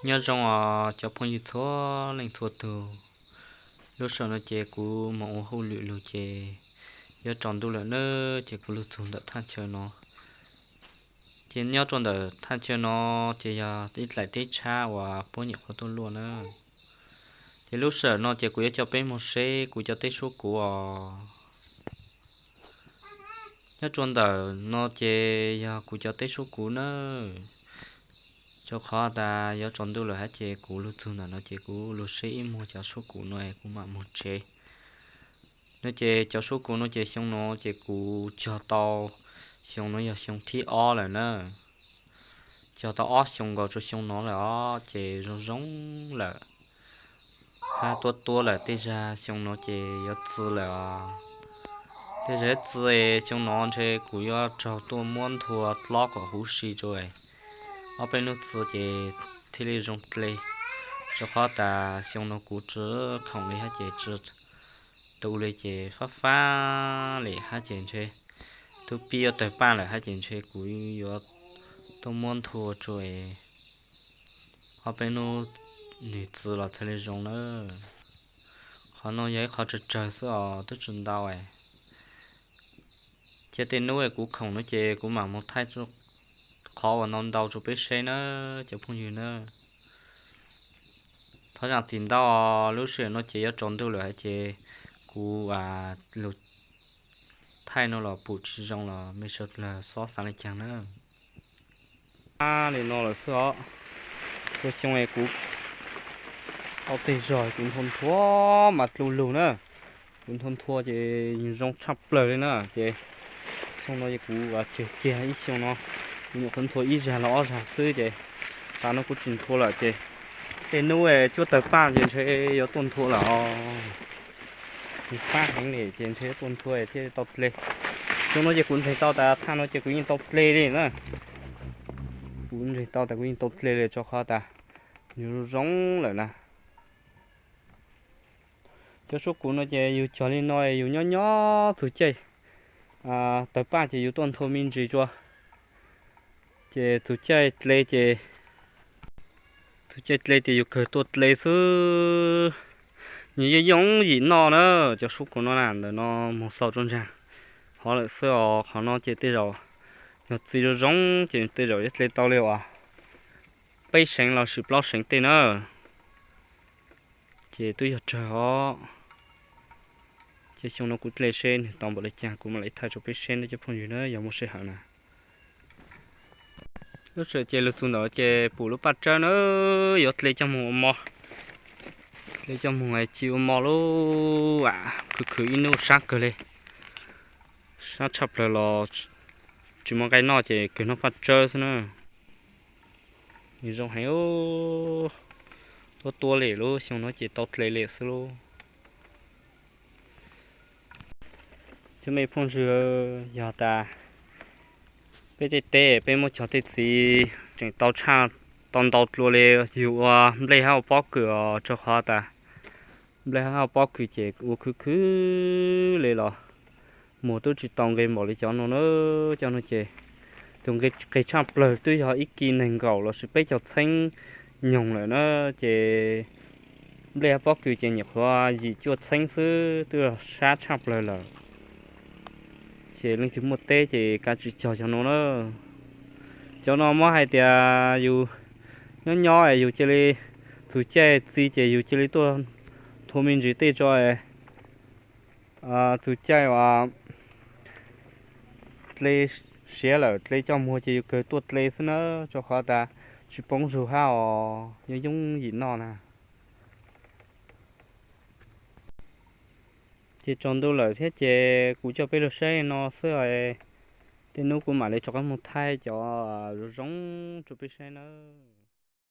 Nyob zoo os cov phooj ywg txhua leej txhua tus. Lub sij hawm no ces kuv mus ua hauj lwm lug ces yuav tsaus ntuj lawm na, ces kuv lug txug ntawm thaj chaw no. Ces nyob rau ntawm thaj chaw no ces yog ib daim teb tshab uas puab nyuam qhuav tuaj luaj na. Ces lub sij hawm no ces kuv yuav coj peb moog seb kuv cov teb suab kuv os. Nyob rau ntawm no ces yog kuv cov teb suab kuv na. Rau qhov tas yuav tsaus ntuj lawm hab ces kuv lug txug ntawm no ces kuv lug seb ib muag cov suab kuv no kuv mam moog tsev. No ces cov suab kuv no ces xyoo no ces kuv cog tau, xyoo no yog xyoo thib ob lawm na. Cog tau ob xyoo nkaus rau xyoo no lawm os, ces zoo zoo lawm. Hab tuab tuab lawm, tej zag xyoo no ces yuav txi lawm os. Tej zag txi, xyoo no ntshe kuv yuav raug tuaj muab nthua dlob kom huv si rau, ob peb hnub txi ces thiaj li zoo dle. Rau qhov tas xyoo no kuv tsi khoom li hab ces tsi tu li ces fab fab li hab ces ntshe tub pib yuav tawg paj lawm hab ces ntshe kuv yuav tuaj muab nthua rau, ob peb hnub nwg txi los txhaj li zoo na. Qhov no yog ib qhov tsawg tsawg xwb os, twb tsi ntau. Ces tej hnub kuv khoom no ces kuv mam mus thaij qhov uas ntau ntau rau peb saib na, cov phooj ywg na. Thov zaam txim ntau, lub sij hawm no ces yuav tsaus ntuj lawm hab ces kuv lug thaij no los pum tsi zoo los mej sawv dlawg xob xaav le caag na. Li no lawm xwb os. Txhua xyoo kuv tau tej zog kuv nthua nthua mas dlu lug na. Kuv nthua nthua ces zoo tshaj plawg li na. Ces xyoo no es kuv ceg kiag ib xyoo no, kuv nyuam qhuav nthua ib zag los ob zag xwb ces tas no kuv tsi nthua lawm ces tej hnub cuab tawg paj ces ntshe yuav tuaj nthua lawm os. Nws fab heev li ces ntshe yuav tuaj nthua thiaj tau dle. Xyoo no ces kuv ntseeg tau tas thaj no ces kuv yeej tau dle li na. Kuv ntseeg tau tas kuv yeej tau dle li rau qhov tas nws zoo zoo lawm na. Cov suab kuv no ces yus cog li no yus nyob nyob txug caij tawg paj ces yus tuaj nthua me ntsis rua. Ces txug caij dle ces, txug caij dle ces yus kawg tuaj dle xwb. Nws yeej yooj yim noj na, cov suab kuv no na, ntawm no moog xaus rua ntsag hov lawm xwb os. Qhov no ces tej zaum yog txi zoo zoo ces tej zaum yuav dle tau li uas peb seev lossis plaub seev tej na. Ces twb yog tsawg os. Ces xyoo no kuv dle seb nwg tau npaum li cas kuv mam li thaij rau peb saib nawb cov phooj ywg na, yog muaj sij hawm na. Lub sij hawm ces lug txug ntawm ces pum lub paj tsawb na, yuav dle coj moog ua mov. Dle coj moog ci ua mov lub, khwv khwv ib hnub sab kawg li. Sab tshaj plawg los tsis muaj nqaij noj ces kawg noj paj tsawb xwb na. Nws zoo heev, tuab tuab li lub xyoo no ces tau dle li xwb lauj. Cov me phooj ywg, yog tas peb tej teb peb muab cog tej txiv tseem tau tshaj, tau ntau dlua li yus ua nplej hab ua pob kws os, rau qhov tas nplej hab ua pob kws ces ua khwv khwv li los muag tub tsis tau nqe npaum li cov no na. Cov no ces tus nqe qis tshaj plawg twb yog ib kis neeg nkaum lossis peb caug txheeb nyoog lawm na. Ces nplej hab pob kws ces nyuam qhuav yim cuaj txheeb xwb twb sab tshaj plawg lawm. Ces leej twg muaj teb ces kav tsij cog cov no na. Cov no muab hais tias yus nyob nyob es yus cia li, txug caij txi ces yus cia li tuaj nthua me ntsis tej tso. Txug caij uas dle siav lawm dle coj muag ces yus kawg tuaj dle xwb na, rau qhov tas tsis poob zug hab os, yooj yooj yim noj na. Ces tsaus ntuj lawm thiab ces kuv coj peb lug saib no xwb os. Tej hnub kuv mam li rov qab moog thaij cov zoo zoo rau peb saib nawb.